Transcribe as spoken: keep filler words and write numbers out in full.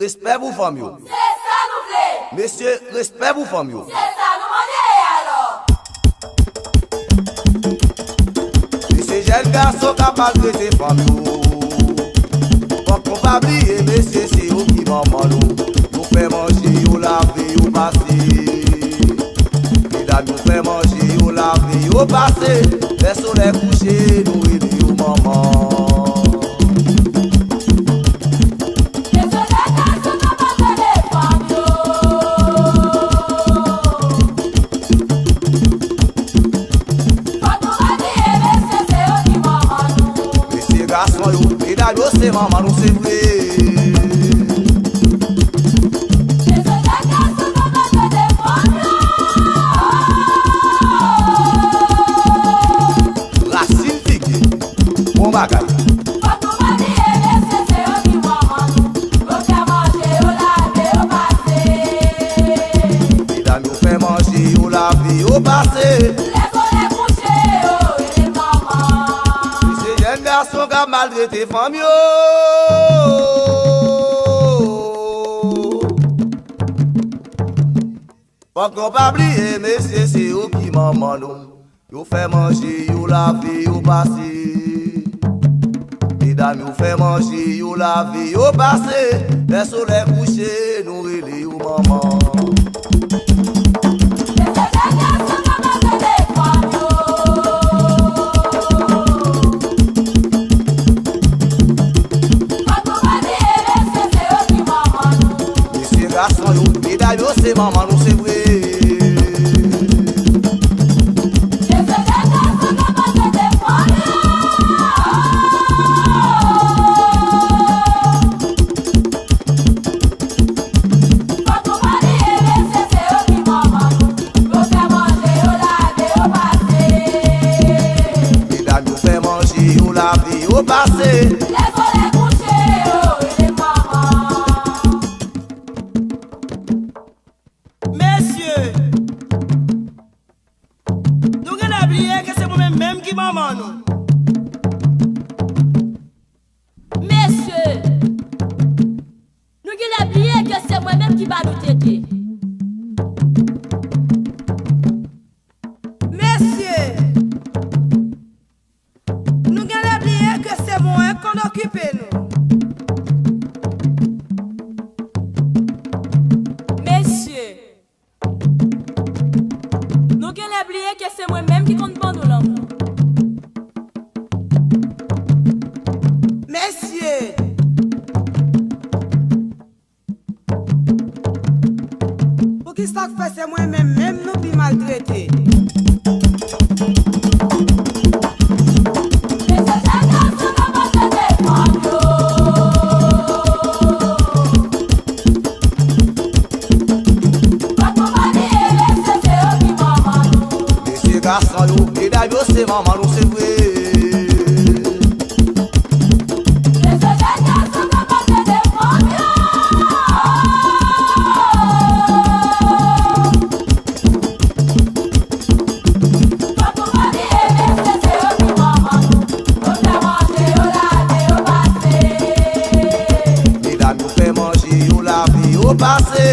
Respè pou fanm yo. Se sa nou vle. Mesye, respè pou fanm yo. Se sa nou mande alò. Mesye, jèn gason k ap maltrete fanm yo. Fòk nou pa bliye, mesye, se yo ki manman nou. Yo fè manje, yo lave, yo pase. Medam yo fè manje, yo lave, yo pase. Lè solèy kouche, nou rele yo manman. Mesye, gason yo, medam yo se manman nou, se vre. Rasin figi, bon bagay. Fòk nou pa bliye, mesye, se yo ki manman nou. Yo fè manje, yo lave, yo pase. Medam yo fè manje, yo lave, yo pase. Lè solèy kouche, yo rele manman. Mesye, jèn gason k ap maltrete fanm yo. Fòk nou pa bliye, mesye, se yo ki manman nou. Yo fè manje, yo lave, yo pase. Medam yo fè manje, yo lave, yo pase. Lè solèy kouche, nou rele yo manman. Mesye, gason yo, medam yo se manman nou, se vre. Medam yo fè manje, yo lave, yo pase. Lè solèy kouche, yo rele manman. Mesye, nou genlè bliye ke se mwen menm menm ki manman nou. Mesye, nou genlè bliye ke se mwen menm ki ba nou tete. Mesye, nou genlè bliye ke se mwen konn okipe nou. Mesye, nou genlè bliye ke se mwen menm ki konn ban nou lanmou. Mesye, poukisa k fè se mwen menm menm nou pi maltrete? Mesye, gason yo, medam yo se manman nou, se vre. Medam yo fè manje, yo lave, yo pase.